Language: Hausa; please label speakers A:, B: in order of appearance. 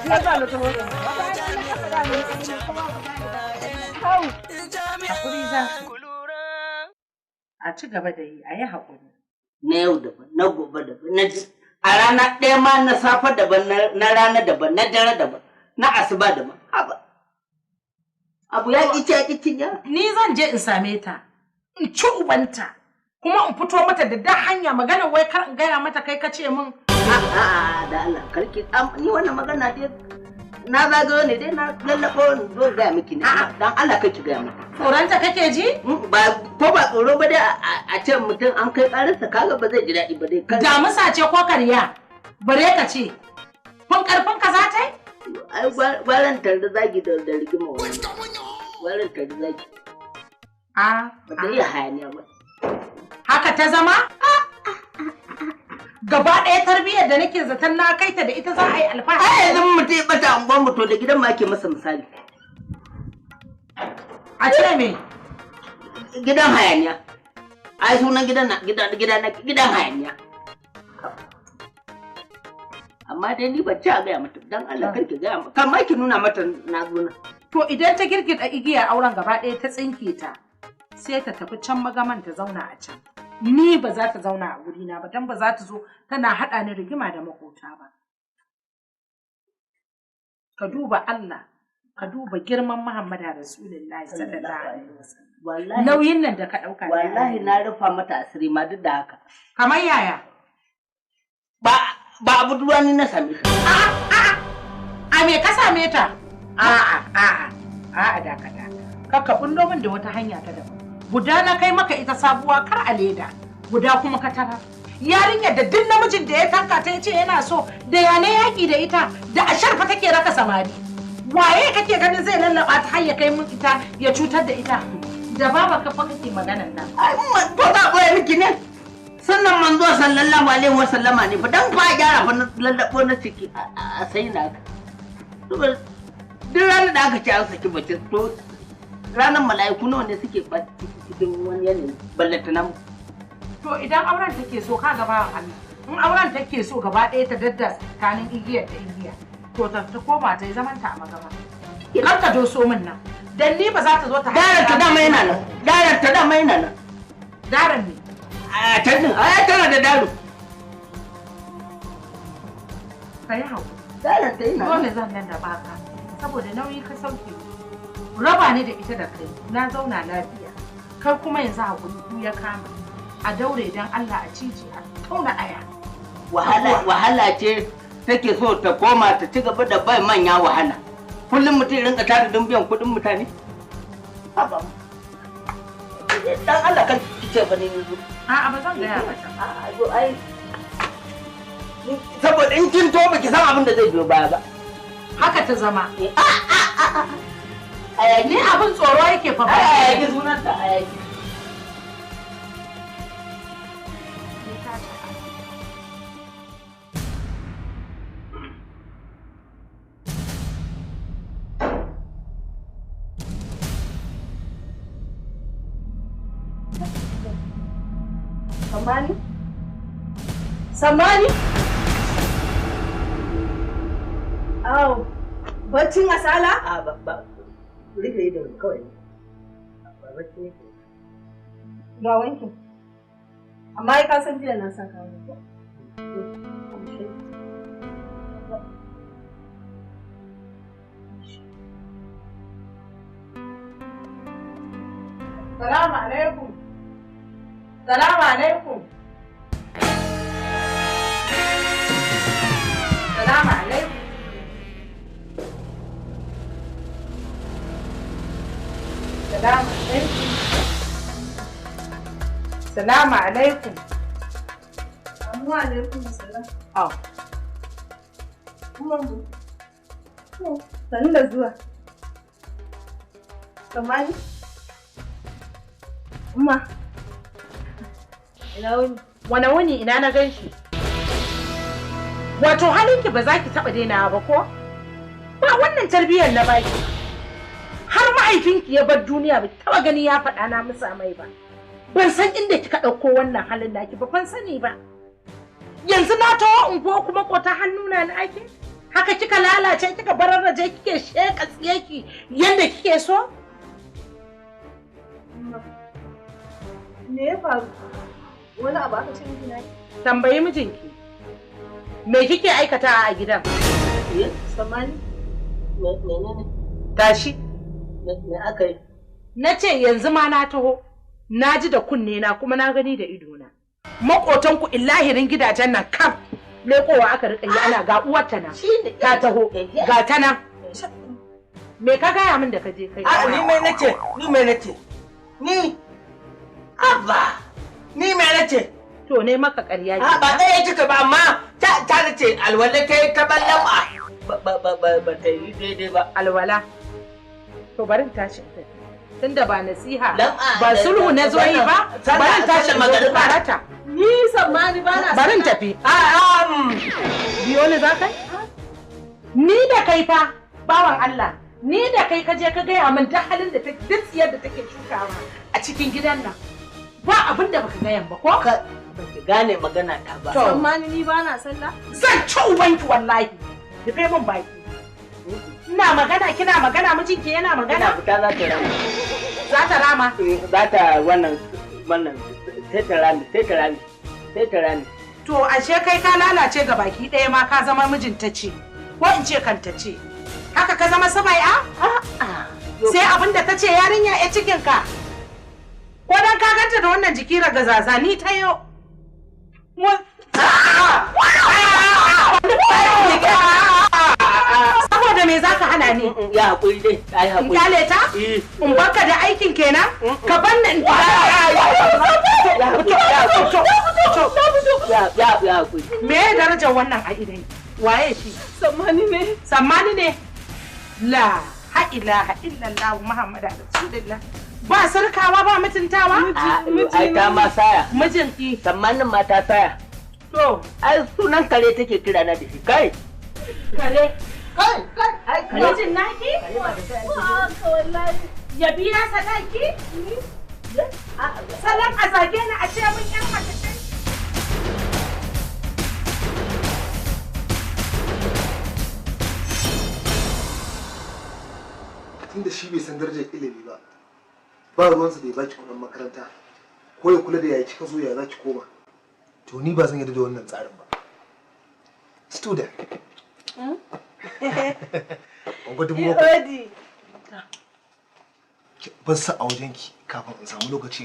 A: Yasa na taho.
B: Hakuri za su. A ci gaba da yi, a yi haƙuri.
C: Na yau daban, na gobe daban, na a rana ɗaya ma na safe daban, na rana daban, na dare daban, na asuba daban. Haba. Abu ya ƙi ya ƙi ya.
B: Ni zan je in same ta, in ci ubanta, kuma in fito mata da da hanya magana wai kar in gaya mata kai ka ce min.
C: A'a da Allah karki ni wannan magana dai na zagayo ne dai na lallabo in zo gaya miki ne dan Allah kai ki gaya mata.
B: Tsoronta kake ji?
C: Ba ko ba tsoro ba dai a ce mutum an kai ƙararsa kaga ba zai ji daɗi ba dai.
B: Damusa ce ko karya? Bare ka ce. Kun karfin ka za ta yi?
C: Ai gwaran tare zagi da rigima wani. Gwaran tare zagi.
B: A
C: ba ta iya hayaniya ba.
B: Haka ta zama? Gaba ɗaya tarbiyyar da nake zaton na kai ta da ita za a yi alfahari.
C: Ai yanzu mutum ya ɓata unguwar mu to da gidan ma ake masa misali.
B: A ce me?
C: Gidan hayaniya. Ai sunan gidan na gidan hayaniya. Amma dai ni ban ci a gaya mata dan Allah kar ki gaya mata. Kan ma ki nuna mata na zo na.
B: To idan ta girgida igiyar auren gaba ɗaya ta tsinke ta sai ta tafi can magaman ta zauna a can. Ni ba za ta zauna a wurina ba don ba za ta zo tana haɗa ni rigima da makota ba. Ka duba Allah, ka duba girman Muhammadu Rasulullahi sallallahu alaihi wasallam.
C: Wallahi
B: nauyin nan da ka ɗauka.
C: Wallahi na rufa mata asiri ma duk da haka.
B: Kamar yaya?
C: Ba abu duwa ni na same ta.
B: A me ka same ta? A'a dakata. Kakka bullo min da wata hanya ta daban. Guda na kai maka ita sabuwa kar a leda, guda kuma ka tara. Yarinyar da duk namijin da ya tanka ta yace yana so, da ya ne yaki da ita, da a sharfa take raka samari. Waye kake ganin zai lallaba ta har ya kai min ita ya cutar da ita? Da baba ka fa kake maganan nan.
C: Ai to da boye miki ne. Sannan manzo sallallahu alaihi wa sallama ne fa dan fa gyara fa lallabo na ciki a sai na ka. Duk ranar da aka ce an saki mace to ranar mala'iku nawa ne suke cikin wani yanayi ballata nan.
B: To idan auren take so ka gaba Allah. In auren take so gaba ɗaya ta dadda tsakanin igiyar da igiya. To ta koma ta yi zaman ta a magama. Kar ta doso min nan. Dan ni ba za ta zo ta
C: Darar ta dama yana nan. Darar ta dama yana nan.
B: Darar ne.
C: A can din, ai tana da daro.
B: Ka yi haƙuri.
C: Darar ta yana nan.
B: Dole zan nan da baka. Saboda nauyi ka sauke. Raba ni da ita da kai, na zauna lafiya. Kai kuma yanzu haƙuri ku ya kama. A daure don Allah a cije a tauna aya.
C: Wahala ce take so ta koma ta ci gaba da bai manya wahala. Kullum mutum rinka tara don biyan kuɗin mutane. Haba. Dan Allah kan ki ce fa ni zo.
B: A'a ba zan gaya mata.
C: A'a zo ai. Saboda in kin to baki san abin da zai biyo baya ba.
B: Haka ta zama.
C: A'a.
B: Ni abin tsoro yake fa ba.
C: Ayaki sunanta ayaki.
A: Sammani? Sammani? Au, baccin asala?
C: A ba rufe idon kawai. Ba bacci ne.
A: Ga wankin. Amma ai ka san jiya na saka wani ko?
B: Salamu alaikum. Salamu alaikum. Salamu alaikum. Salamu alaikum. Salamu alaikum.
A: Amma alaikum salam.
B: Au.
A: Umarmu. Sannu da zuwa. Kamani? Umma. Ina wuni?
B: Wane wuni ina na gan shi? Wato halinki ba za ki taɓa dainawa ba ko? Ba wannan tarbiyyar na baki. Har mahaifinki ya bar duniya ba taɓa gani ya faɗa na musa mai ba. Ban san inda kika ɗauko wannan halin naki ba, ban sani ba. Yanzu na taho unguwa kuma ko ta hannuna na ake? Haka kika lalace kika bararraje kike sheka tsiyeki yanda kike so?
A: Me ya faru? Wani abu aka ce miki na?
B: Tambayi mijinki. Me kike aikata a gidan?
A: Samani?
C: Menene?
B: Tashi.
C: Me aka yi?
B: Na ce yanzu ma na taho. Na ji da kunne na kuma na gani da idona. Maƙotanku illahirin gidajen nan kaf lekowa aka rika yi ana ga uwarta na. Ta taho ga ta nan. Me ka gaya min da ka je kai?
C: A ni mai nace, ni mai nace. Ni abba ni mai nace.
B: To ne maka ƙarya
C: ke. A ba ɗaya kika ba amma ta nace alwala ta yi ta ballama. Ba ta yi daidai ba.
B: Alwala. To bari in tashi. Tunda ba nasiha ba sulhu na zo yi ba, bari in tashi in karata.
A: Ni Sammani ba na
B: bari in tafi. Biyo ni za kai? Ni da kai fa bawan Allah, ni da kai ka je ka gaya min duk halin da take duk tsiyar da take shukawa a cikin gidan nan. Ba abin da baka gayan ba ko?
C: Ba ki gane magana ta ba.
A: Sammani ni ba na sallah?
B: Zan ci ubanki wallahi. Rufe min baki. Ina magana kina magana mijinki yana magana.
C: Ina fita za ta rama.
B: Za ta rama?
C: Za ta wannan sai ta rami sai ta rami sai ta rami.
B: To ashe kai ka lalace ga baki ɗaya ma ka zama mijinta ce ko in ce kanta ce. Haka ka zama sabai'a? Sai abin da ta ce yarinya ya cikin ka. Ko dan ka ganta da wannan jiki ragazaza ni ta yo. Saboda me zaka hana ni?
C: Ya hakuri dai, ai hakuri.
B: In kyale ta? In barka da aikin kenan? Ka banni in
C: Ya hakuri.
B: Me ya darajar wannan a idan? Waye shi?
A: Sammani ne.
B: Sammani ne? La ha ilaha illallah Muhammadu Rasulullah. Ba sarkawa ba mutuntawa?
C: Ai ta ma saya.
B: Mijinki.
C: Sammanin ma ta saya.
B: To,
C: ai sunan kare take kira na da shi. Kai.
B: Kare.
C: Kai, kai, ai kare.
B: Mijin naki? Ya biya sadaki? Salan a zage ni a ce mun yan mace ce.
D: Tunda shi bai san darajar ilimi ba, ba ruwansa da ya baki kuɗin makaranta ko ya kula da yaya kika zo ya za ki koma. To ni ba zan yarda da wannan tsarin ba. Student. Ungo 7,000. Ki bar sa a wajenki kafin in samu lokaci.